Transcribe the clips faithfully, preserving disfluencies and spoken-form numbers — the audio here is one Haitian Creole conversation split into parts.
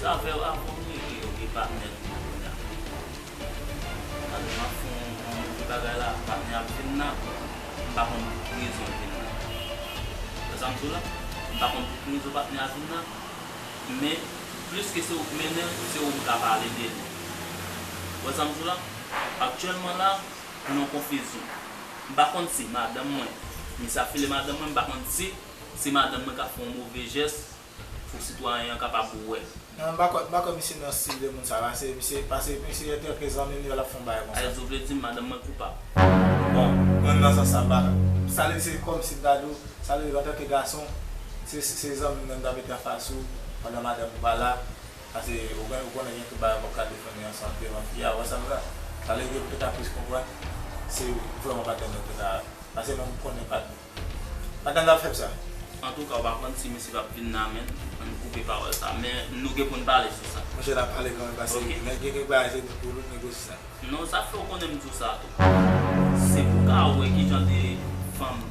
Avè w, avan m rele yo, gen patnè m nan. Patnè m ap fè yon, yon move bagay la, patnè ap vin la, m pa konn pou ki rezon l vin la. Wè sa m di w la? M pa konn pou ki rezon patnè a vin la, men plis ke se ou k mennen l, se ou m ka pale de li. Wè sa m di w la? Aktyèlman la, m nan konfizyon. M pa konn si madanm mwen, misye ap file madanm mwen, m pa konn si se madanm mwen k ap fè yon move jès pou sitwayen an kapab wè. Non, m pa kwè, m pa kwè misye nan stil de moun sa, pase misye, pase misye antanke zanmi m, yo l ap fè yon bagay konsa. Ayè, ou vle di m madanm mwen koupab? Bon, mwen nan sans sa, m pa, sa vle di se kòmsi m ta di w, sa vle di antanke gason, se, se zanmi m nan m ta mete anfas ou pandan madanm ou pa la, pase ou gen, ou konnen gen tout bagay w p ap ka defann li ansanm devan fi a, ou wè sa m di la? Sa vle di petèt a plis konprann, se vrèman patnè m nan te ka, pase mwen m konnen patnè. Patnè m t ap fè m sa. Antouka, w pa konn si misye p ap vin nan men n, ann koupe pawòl sa. Men nou gen pou n pale sou sa. Monchè, n ap pale kanmenm, pase gen, gen kèk bagay se nou pou nou negosye sa. Non, sa fè w konnen m di w sa tou. Se pou w ka wè kijan de fanm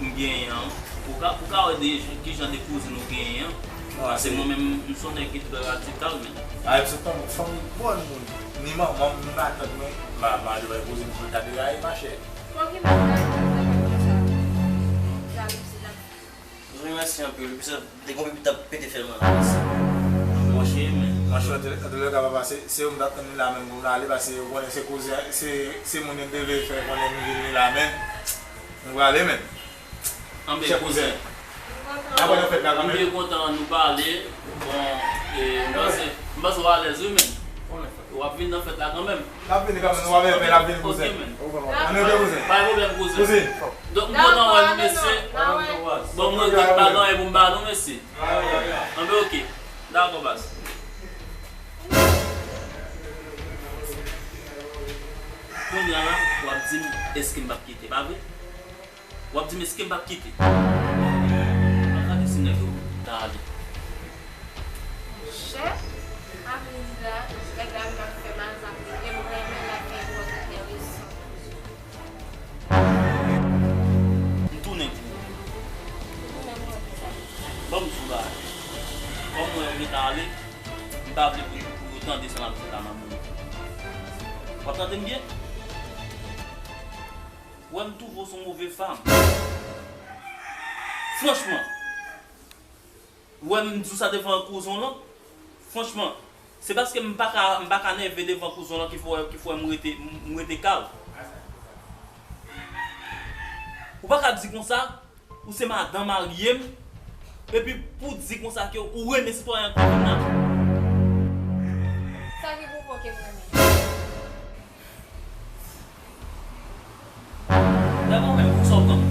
m genyen an, pou w ka, pou w ka wè de kijan de kouzin ou genyen an. Pase mwen menm, m se yon nèg ki trè radikal, men. A, m se fanm, fanm bòn moun. Ni manman m, ni matant mwen, ma, ma, de bay kouzin pou l ta deraye, machè. Bon, ki mèt la, ki mèt la, ki mèt la. Jalouzi la. Mwen remèsye anpil, wi, paske te gen yon pipi t ap pete fè mal la, mèsi. Monchè, men. Monchè, antoulèka, papa, se, se ou m t ap tann li la menm pou nou ale, paske ou konnen se kouzen, se, se moun yo m te vle fè konnen nou vin li la menm. Nou prale menm. Anben, chè kouzen. N ap wè nan fèt la kanmenm. M byen kontan nou pale. Bon, e, m panse, m panse w alèz, wi, men. W ap vin nan fèt la kanmenm. N ap vini kanmenm, nou ap vini, n ap vini, kouzen. Ann rete, kouzen. Pa gen pwoblèm, kouzen. Kouzen. Donk, m kontan wè nou, mesye. Bon, m regrèt pa gen anyen pou m ba nou, mesye. Anben, oke. Dakò, baz. Kounye a la, w ap di m, èske m p ap kite, pa vre? W ap di m, èske m p ap kite? M ap gade si nèg yo ta ale. Chè, aprendi la, nèg la vin ap fè mal, sa vle di m renmen l ap fè yon bagay enteresan. M tounen pou ou. Tounen pou mwen, kisa? Ban m di w bagay. Kòm mwen, m gentan ale, m pa vle pou, pou yo tande sa m ap di la, m ap mouri. W ap tande m byen? Wè m twouve w se yon move fanm. Franchman. Wè m di w sa devan kouzen w lan. Franchman, se paske m pa ka, m pa ka nève devan kouzen w lan ki fè, ki fè m rete, m rete kalm. Ou pa ka di konsa, ou se madan marye m, epi pou di konsa ke ou renmen sitwayen an k vin nan. Sa ki pwovoke m renmen? Dakò, men pou sa w pran m?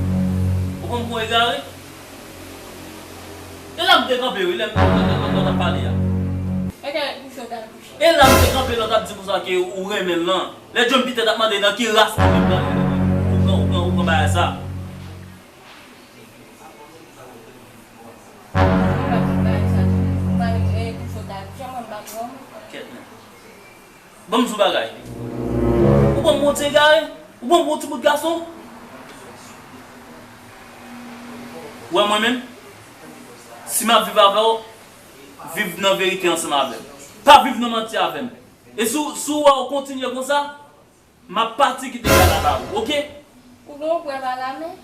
Ou pran m pou egare? E la m te kanpe, wi, lè m, lè, lè, lè, lè w t ap pale a. E la m te kanpe, lè w t ap di konsa ke ou renmen l lan. Lè John Peter t ap mande nan ki ras ou menm ou pran, ou pran, ou pran, ou pran bagay sa. Kèt, men. Ban m di w bagay. Ou pran m pou yon ti egare? Ou pran m pou yon ti bout gason? Ou wè mwen menm? Si m ap viv avè w, viv nan verite ansanm avè m. Pa viv nan manti avè m. E si w, si w wè w kontinye konsa, m ap pati kite kay la ba ou, oke? Ou gen yon prèv alamen?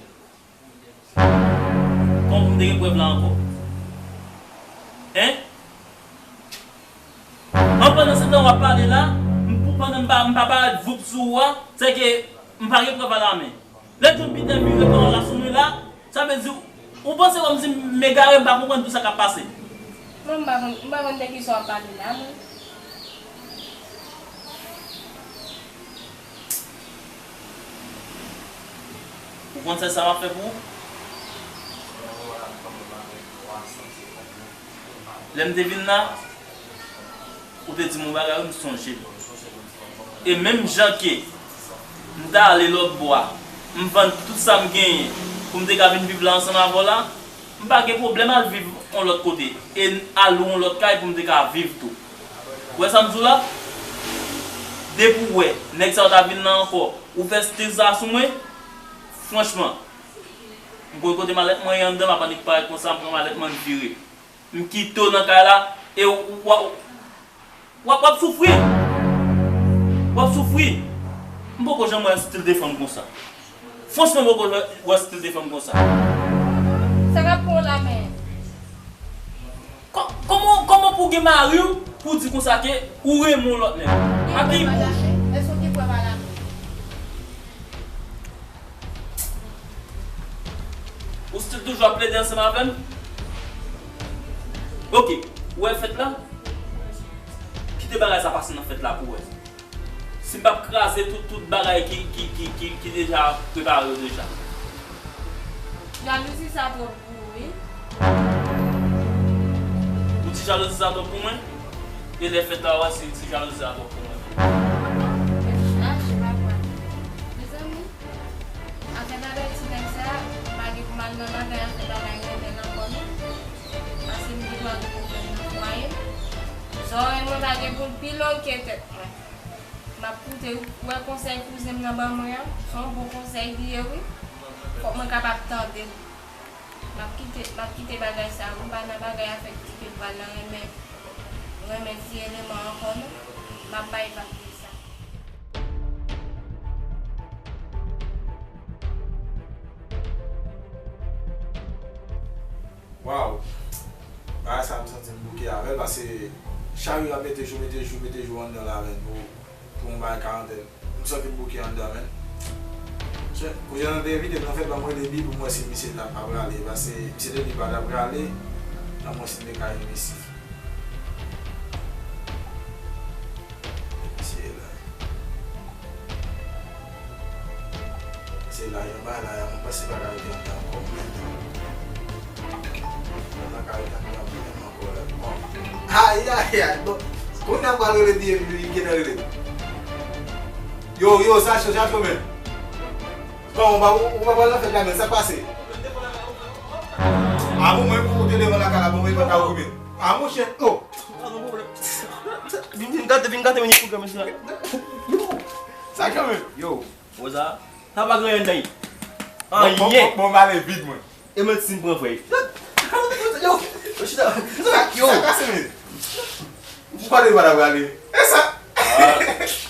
Kòman pou m te gen prèv la ankò? Hein? An pandan se tan w ap pale la, m pou pandan m pa, m pa parèt voup sou ou a, sèke m pa gen prèv alamen. Lè John Peter vire kò l la sou mwen la, sa vle di, ou panse kòmsi m egare, m pa konprann tout sa k ap pase. Mwen, m pa konn, m pa konn de kisa w ap pale la, mwen. Ou konn sèl sa m ap fè pou ou? Lè m te vin la, ou te di m yon bagay, wi, m sonje l. E menm jan ke m t ale lòt bò a, m vann tout sa m genyen pou m te ka vin viv la ansanm avè w la, m pa gen pwoblèm al viv yon lòt kote e al lwe yon lòt kay pou m te ka viv tou. Ou wè sa m di w la? Depi w wè nèg sa yo ta vin la ankò, ou fè stil sa sou mwen, franchman, m konn kote malèt mwen ye anndan, m ap annik parèt konsa, m pran malèt mwen, m vire. M kite w nan kay la, E w, w, w, w ap, w ap soufri. W ap soufri. M poko janm wè yon stil de fanm konsa. Franchman, m poko wè stil de fanm konsa. Sa k ap pran w la, men? Kò-, kòman, kòman pou w gen mari w pou w di konsa ke ou renmen yon lòt nèg? A ki pou? Èske w te pran maladi? Ou still toujou ap plede ansanm avè m? Ok, ou wè fèt la? Kite bagay sa pase nan fèt la pou w wè. Si m p ap kraze tout, tout bagay ki, ki, ki, ki, ki deja prepare yo deja. Jalouzi sa twòp pou ou, wi. Ou di jalouzi sa twòp pou mwen? E lè fèt la, w wè si, si jalouzi sa twòp pou mwen. Mezanmi, afè bagay ti nèg sa, m pa gen pou m al nan lakay a fè bagay renmen l ankò non. Paske m gen dwa gen pwoblèm nan fwaye m. Zòrèy mwen pa gen pou l pi long ke tèt mwen. M ap koute, ou wè konsèy kouzen m nan ban mwen an? Se yon bon konsèy li ye wi. Fòk mwen kapab tande l. M ap kite, m ap kite bagay sa wi. M pa nan bagay afè ti ke m pral nan renmen, renmen ti eleman ankò non. M ap bay vag pou sa. Waw! Bagay sa m santi m bouke avè l, paske chak jou ap mete jou, mete jou, mete jou anndan la, menn, pou, pou yon bagay karantèn. M santi m bouke anndan, menn. Kounye a nan te envite m nan fèt la, m rele Bi pou m wè si misye t ap prale, paske misye te di l pa t ap prale, nan mwen si m te ka jwenn misye. Misye la. Se la, jan bagay la ye a, mwen panse pa ka rete anndan ankò, mwen menm. Mwen pa ka rete anndan, mwen menm ankò la. Bon. Ay, ay, ay, bon. Kounye a m pral rele Bi epi li gentan rele m. Yo, yo, sa cho, sa cho, menn. Kòman, ou pa, ou pa pral nan fèt la, menn, sa k pase? A, bon, mwen, pou ou te devan lakay la, bon, mwen, pa ka ou, menn. A, monchè, oh. Vin, vin gate, vin gate, men, pou gade, mesye. Sa kanmenm. Yo, Rosa, sa pa gen anyen anndan. Bon, bon, anyen. Bon, bon, m ale vide, mwen. E men si m pran frè. Yo, yo, chita. Sa, yo. Sa pase, men? Ou pa de mal a prale. E sa? Ah.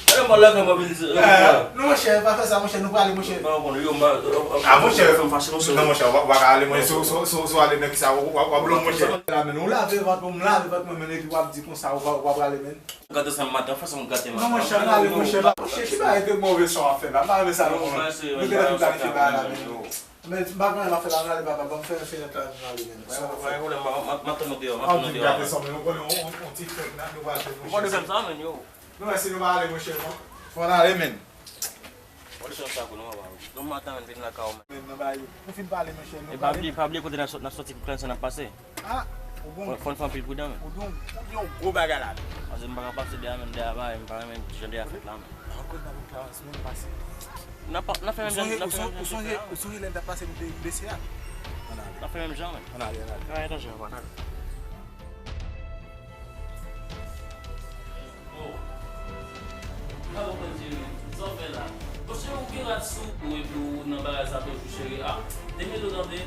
Gade m pral lakay mwen vin di. Ah, non, monchè, pa fè sa, monchè, nou prale, monchè. Non, bon, yo, m pa, ah, monchè, fè m fache, monchè. Non, monchè, ou pa, ou pa ka ale, monchè, si, si, si, si w ale nan kisa, w, w, w ap lòt, monchè. La, men, ou lave vant mwen, m lave vant mwen, men, epi w ap di konsa, ou pa, ou pa prale, men. Gate sa maten, fè sa m gate maten. Non, monchè, m ale, monchè, pa, monchè, ki bagay de move sa w ap fè la, m pa renmen sa, non, monchè. Nou gentan fin planifye bagay la, men. Men, m pa gen anyen m ap fè la, m ale, papa, ban m fèmen fenèt la, m ale, men. Pa gen pwoblèm, m, m, m ap tann ou deyò, m ap tann ou deyò. Gate sa, men, nou konnen yon, yon, yon ti fèt, nou pral fè, monchè. Ou konnen fè m sa, men, yo. Non, men si nou pa ale, monchè, non. Fò n ale, men. Ou desann sa pou nou, papa. Yon maten, men, vin lakay ou, men. Men, nan bagay yo. Nou fin pale, monchè, nou pale. E pa bliye, pa bliye kote n ap sot-, n ap soti pou klas sa n ap pase. Ah, ou bon. Fò, fò n fè anpil pridan, men. Ou di yon, ou di yon gwo bagay la. Paske m pa ka pase dèyè, men, dèyè a, men, m pa renmen jan dèyè a fèt la, men. Ah, ou konn n ap yon klas, men, pase. N ap, n ap fè menm jan, n ap fè menm jan. Ou sonje, ou sonje lè n t ap pase, nou te blese a? Ann ale. N ap fè menm jan, men. Ann ale, ann ale. Ann ale, ann ale. Oh. Gade w konn jere. Sa w fè la? Monchè, ou gen rad sou ou epi ou nan bagay sa toujou, cheri. Ah, demele w tande.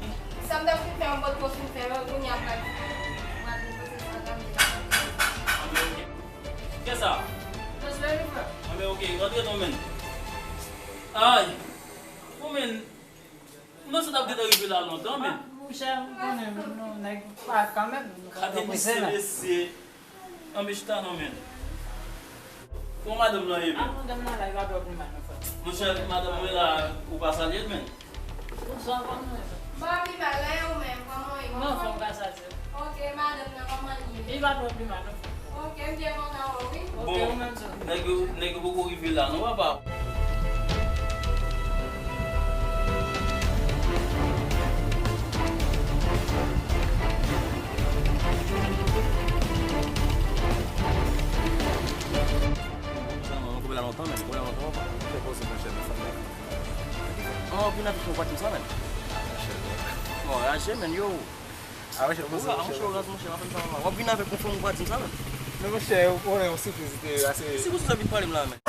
Sa m t ap fin fè, yon bòt pòs m fè, men kounye a m pral, m pral depoze sa, gade. Anben, ok. Kisa? Just very well. Anben, ok, rantre non, men. Ay. Bon, men. Non, sa t ap gentan rive la lontan, men. Ah, monchè, ou konnen, nou, nèg pa kanmenm, nou pa... Gade misye, mesye. Anben, chita non, men. Kòman madanm lan ye, men? Ah, madanm lan la, li pa twò pli mal, non, frè. Monchè, madanm mwen la, ou pa salye l, men. Bonswa, kòman w ye, frè? M pa pli mal, e ou menm, kòman w ye? Mwen anfòm, gras a Dye. Ok, madanm nan, kòman l ye? Li pa twò pli mal, non, frè. Ok, m byen kontan wè w, wi. Ok, bon, ou menm tou. Nèg yo, nèg yo poko rive la, non, papa. Sa, mwen, mwen konprann lontan, men, mwen konprann lontan, papa. Fè poze, monchè, nan fanmi a. An, vin avèk yon pati sa, men. Bon, raje, men, yo. Ah, monchè, monchè, monchè, monchè, w ap vin avèk yon fanm ou pa di m sa, men. Non, monchè, ou konnen yon sipriz li te ase. Sipriz ou sa vin pale m la, men.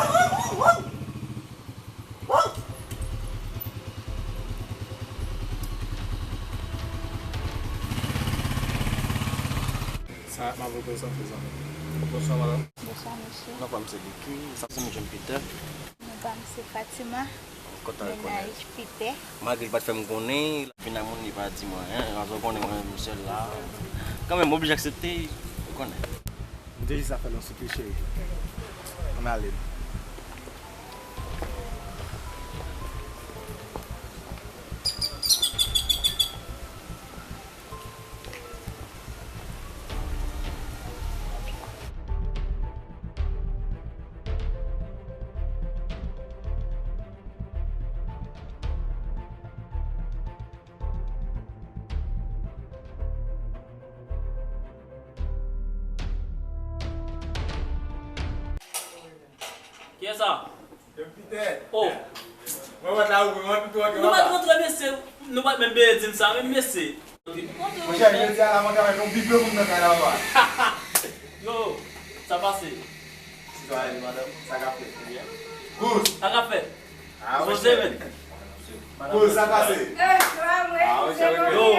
Sa Ah, m ap reprezante zanmi. Bonswa, madanm. Bonswa, mesye. Non pa m se Vicky, sa se John Peter. Non pa m se Fatima. Kontan rekonèt. Mennaj Peter. Malgre li pa t fè m konnen, l ap vin ak moun li pa di mwen anyen, paske w konnen mwen menm sèl la. Kanmenm, m oblije aksepte, ou konnen. M te jis ap fè l yon soupli, cheri. Ann ale. Kiyès sa? Yo Peter. Oh. Mwen pa t la ouvri, mwen tou antre. Nou pa t rantre, mesye. Nou pa t menm beye di n sa, menm mesye. Monchè, jodi a la, mwen ka wè yon bipe moun nan kay la, papa. Yo, sa pase? Sitwayen, madanm, sa k ap fèt? Byen. Kouz. Sa k ap fèt? Ah, monchè. Kouz, sa pase? Eh, sa va, mwen. Ah, monchè, yo.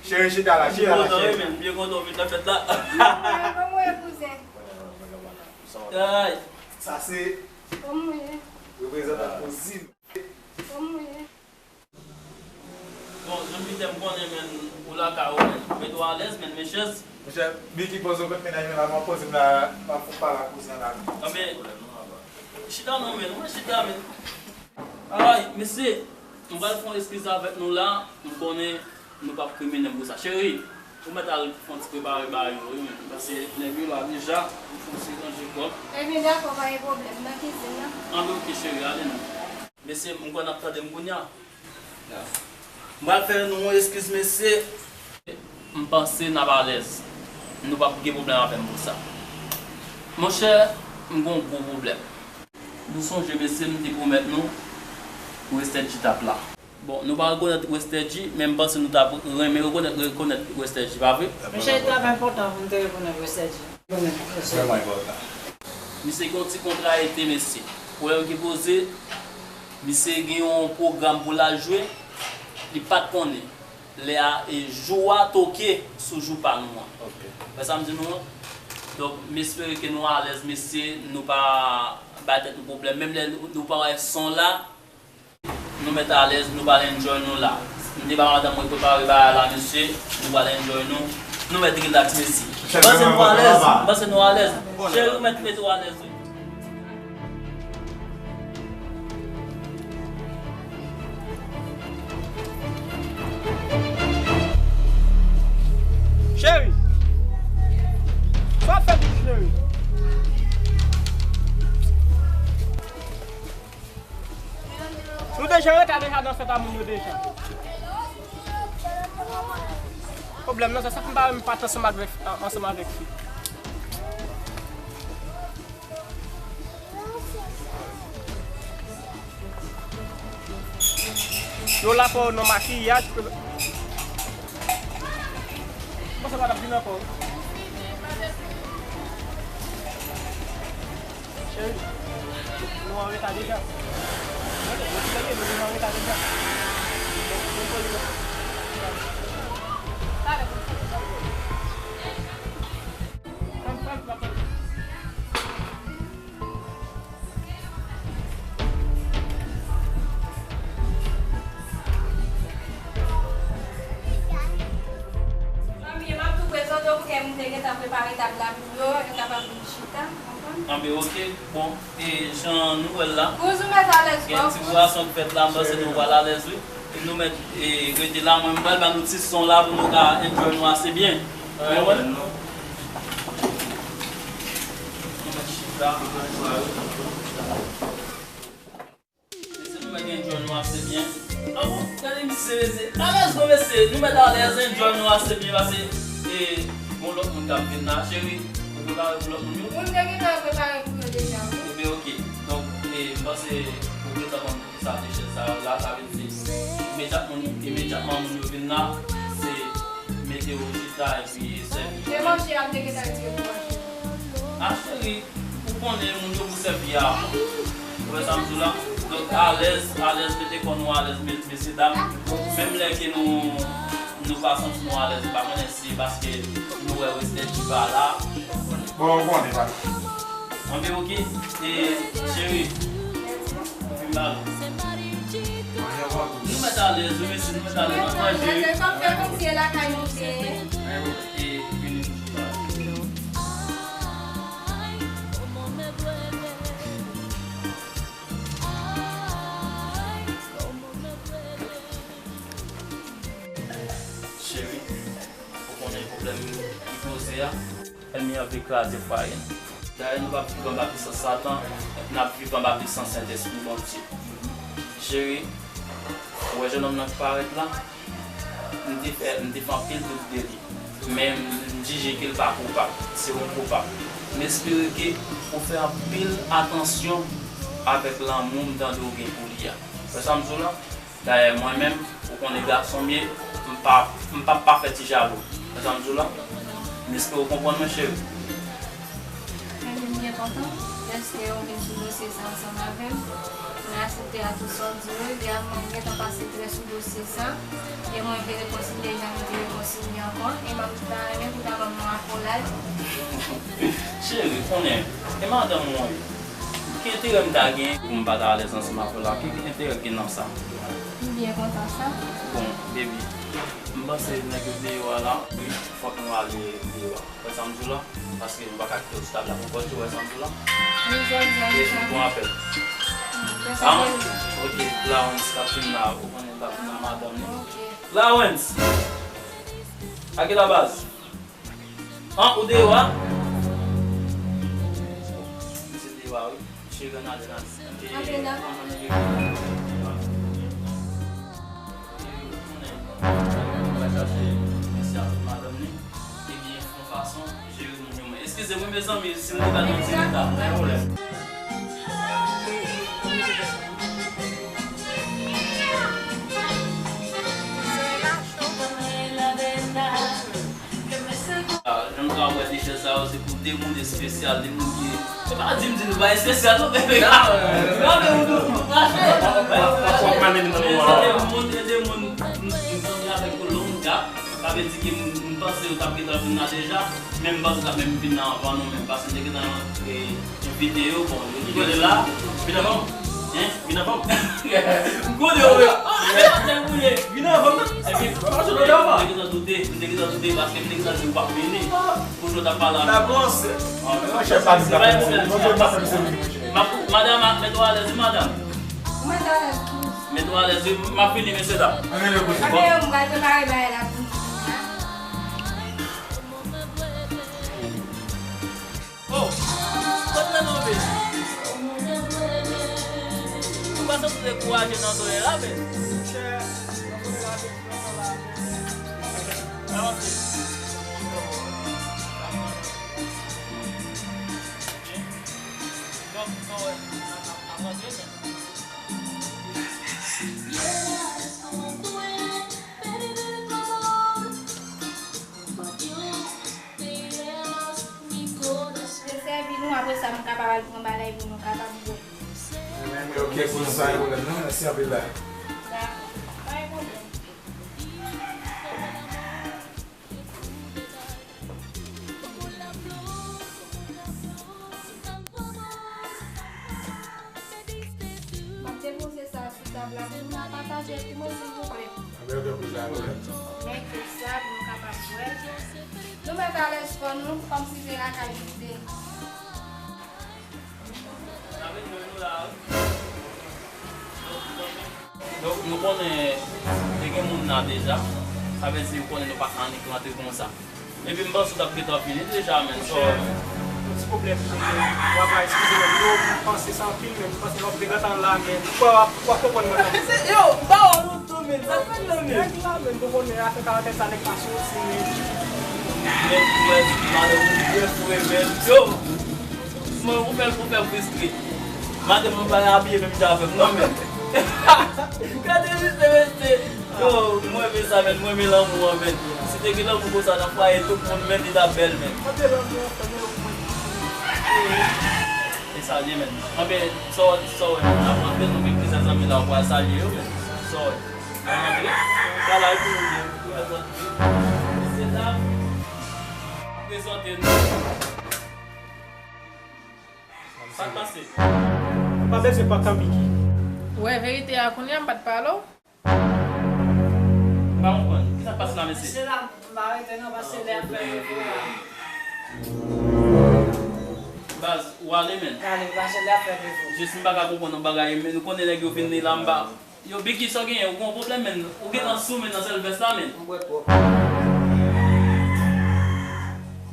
Cheri, chita la, chita la, cheri. Byen kontan, wi, men, byen kontan, w vin nan fèt la. Kòman w ye, kouzen? Ay. Sa se reprezantan kouzin. Bon, jan m te di w, m konnen, men, ou lakay ou, men, mete w alèz, men, men chèz. Monchè, Vicky poze w kot mennaj mwen la, mwen poze m la, m ap fè pale ak kouzen la. Anben, chita non, men, mwen chita, men. Ay, mesye, m pral fè yon eskiz avèk nou la, m konnen nou p ap krimine m pou sa. Cheri, ou mèt al fè yon ti prepare bagay yo, wi, men, paske nèg yo la deja, m fè yon ti ranje kò m. Ebyen, dakò, pa gen pwoblèm, nan kizin nan. Anben, oke, cheri, ale non. Mesye, m kwè n ap tande m kounye a. M pral fè nou yon eskiz, mesye. M panse n ap alèz. Nou p ap gen pwoblèm avè m pou sa. Monchè, m gen yon gwo pwoblèm. Nou sonje, mesye, m te pwomèt nou Westedji t ap la. Bon, nou pa rekonèt Westedji, men m panse nou t ap renmen rekonèt, rekonèt Westedji, pa vre? Monchè, li twò enpòtan pou n te rekonèt Westedji. Vrèman enpòtan. Misye gen yon ti kontra ete, mesye. Pwoblèm ki poze, misye gen yon pwogram pou l al jwe, li pa t konnen. Lè a, e jou a toke sou jou pa nou an. Ok. Wè sa m di nou an? Donk, m espere ke nou alèz, mesye, nou pa bay tèt nou pwoblèm. Menm lè nou, nou pa wè son la, nou mèt alèz, nou pral enjoy nou la. M te ba madanm mwen prepare bagay la, mesye, nou pral enjoy nou. Nou mèt rilaks, mesye. M panse nou alèz, m panse nou alèz. Cheri, ou mèt mete w alèz, wi. Cheri, sa w ap fè pitit, cheri? Nou deja anreta deja nan fèt a moun yo deja. Pwoblèm nan, se sa k m pa renmen pa t ansanm avèk, ansanm avèk fi. Yo la pou nan makiyaj. Bon, sa pa t ap vin ankò. Cheri, nou an reta deja. Mwen, mwen, mwen, nou an reta deja. Manmi, m ap tou prezante w pou kè m te gentan prepare tab la pou yo, yo kapab vin chita, konprann? Anben, oke. Bon, e jan nou wè l la, gen ti bourason k fèt la, m panse nou pral alèz, wi. E nou mèt, e, rete la, mwen, m pral ba nou ti son la pou nou ka enjoy nou ase byen. Ou konprann? Nou mèt chita. Mesye, nou mèt enjoy nou ase byen. Ah bon? Gade misye, mesye. Alèz non, mesye. Nou mèt alèz, enjoy nou ase byen, paske, e, gon lòt moun k ap vin la, cheri. Ou prepare pou lòt moun yo? Moun te gentan prepare pou yo deja, wi. Ebyen, oke. Donk, e, m panse ou gentan konn poukisa de chèz sa yo la, sa vle di, imedyatman nou, imedyatman moun yo vin la, se mete yo chita epi sèvi yo. E manje a, m te gentan retire pou manje. Ah, cheri, ou konnen moun yo pou sèvi a. Ou wè sa m di w la? Donk, alèz, alèz, mete kò nou alèz, mes-, mesye dam. Menm lè ke nou, nou pa santi nou alèz, m pa konnen si se paske nou Western ki pa la. Bon, ou konnen, pa. Anben, oke. E, cheri. Vin ba nou. Nou mèt alèz, wi, mesye, nou mèt alèz. N ap manje. Fè kòmsi e lakay nou te ye. E, vini. Cheri, ou konnen pwoblèm ki poze a? Ènmi an vle kraze fwaye n. Dayè, nou p ap viv anba pisans Satan, n ap viv anba pisans Sentespri Bondye. Cheri, ou wè jennonm nan ki parèt la? M te fè, m te fè anpil dout de li. Men m jije ke l pa koupab. Se yon koupab. M espere ke ou fè anpil atansyon avèk lanmou m tande w gen pou li a. Wè sa m di w la? Dayè, mwen menm, ou konnen gason m ye, m pa, m p ap pa fè ti jalou. Wè sa m di w la? M espere w konprann mwen, cheri. Ebyen, m byen kontan dèske w vin sou dosye sa ansanm avè m. Mwen aksepte a tou sa w di yo. Epi a mwen gentan pase trè sou dosye sa. E mwen vle rekonsilye jan nou te rekonsilye ankò. E m ap ta renmen pou ta ban m yon akolad. Cheri, konnen, e madanm mwen ye. Ki enterè m ta gen pou m pa ta alèz ansanm avè w la? Ki enterè k gen nan sa? M byen kontan sa. Bon, baby, m panse nèg yo deyò a la, wi, fòk nou ale deyò a. Wè sa m di w la? Paske nou pa ka kite w sou tab la pou kont yo, wè sa m di w la? Wi, jodi a, e, bon apèl. Mèsi, ah, cheri. Oke, Lawrence k ap vin la, ou konnen l ap vin ak madanm li. Oke. Lawrence! Ake la baz? An, ou deyò a? Misye deyò a, wi. Cheri, ann ale, ann ale. Ann ale, dakò. Ann ale. Mwen chache mesye avèk madanm li. Ebyen, fè yon fason, jere moun yo mwen. Eskize mwen, mezanmi, si m te ba nou ti reta, pa gen pwoblèm. Ah, jan nou ka wè de chèz sa yo, se pou de moun espesyal, de moun ki, se pa di m di nou pa espesyal, non, men, non, men, nou, nou, nou mache. Se de moun, se de moun, m, m sanble avèk yo longa, sa vle di ke m, m panse yo t ap gentan vin la deja, men m panse yo t ap menm vin la anvan nou menm, paske m te gentan, e, envite yo, bon, yo, yo la. Vin avan m. Hein? Vin avan m. M konnen w, men. E pa tèl ou ye. Vin avan m. Epi, m te gentan doute, m te gentan doute, paske m te gentan di w p ap vini. Pou jodi w t ap pale avè m. La panse. Ah, men monchè, pa di sa. Se pa yon pwoblèm. Monchè, pa fè m seri, monchè. M ap, madanm, mete w alèz, wi, madanm. Mete w alèz, wi. M ap vini, mesye dam. Ann rele kote. Ann rele, m pral prepare bagay la pou nou. Oh, kot mwen tonbe? Ou pa santi w dekouraje nan solèy la, men? Avanse. Avanse, men. Yo sèvi nou, apre sa, nou kapab al pran bagay pou nou kapab bwè. Ok, pou nou, pa gen pwoblèm, non. Mèsi anpil la. Dakò. Pa gen pwoblèm. M ap depoze sa sou tab la pou nou pataje pou mwen, silvouplè. Mete sa pou nou kapab bwè. Nou mèt alèz kò nou, kòmsi se lakay nou te ye. Donk, nou konnen te gen moun la deja. Sa vle di, nou konnen nou pa ka annik rantre konsa. Epi m panse w t ap gentan fini deja, menn. Monchè, yon ti pwoblèm, travay, eskize mwen, m panse sa anpil, menn, m panse w ap te gentan la, menn. Ou pa, ou pa konprann mwen, non. Yo, m pa wè w non, menn, sa k fèt la, menn? Nèg la, menn, nou konnen afè karantèn sa, nèg pa soti, menn. Menn, mwen, madanm ou byen fre, menn. Yo! Mwen, ou fè, ou fè m friske. Madanm mwen pa abiye menm jan avè m, non, men. Gade misye, mesye. Yo, mwen renmen sa, men. Mwen renmen lanmou an, men. Si te gen lanmou konsa nan fwaye tout moun, men, li t ap bèl, men. Kote lanmou an, frè m, yo, mwen. E sa l ye, men. Sa w, sa w wè, men. N ap rantre, nou gen plizyè zanmi la, ou pral salye yo, men. Sa w wè. N ap rantre. Bagay pou nou ye. Mesye, dam. Prezante nou. Sa k pase? Ou pa bezwen pantan, Biggie. Ou wè verite a kounye a, m pa t pale w. M pa konprann. Kisa k pase la, mesye? Mesye la, m pa rete non, pase lè ap fè devo la. Baz, ou ale, men. Ale, pase lè ap fè devo. Jis m pa ka konprann yon bagay, men nou konnen nèg yo vin li la, m pa. Yo, Biggie, sa w genyen? Ou gen yon pwoblèm, men. Ou gentan sou, men, nan sèl vès la, men. M bwè twòp.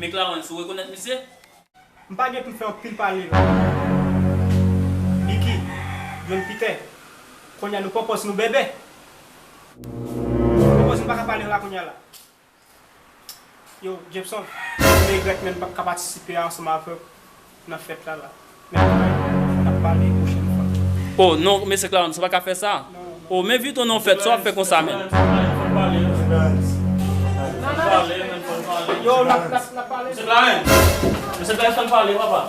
Men Clarence, ou rekonèt misye? M pa gen pou m fè anpil pale la. Biggie, John Peter, kounye a nou pran pòz nou bèbè. Nou pran pòz nou pa ka pale la kounye a la. Yo, Jepson, m regrèt men m p ap ka patisipe ansanm avè w nan fèt la la. Men n ap pale pwochèn fwa. Oh, non, mesye Clarence, ou pa ka fè sa. Oh, men Vito nan fèt, sa w ap fè konsa menm? Yo, n ap, n ap, n ap pale. Mesye Clarence, mesye Clarence, fè n pale, papa.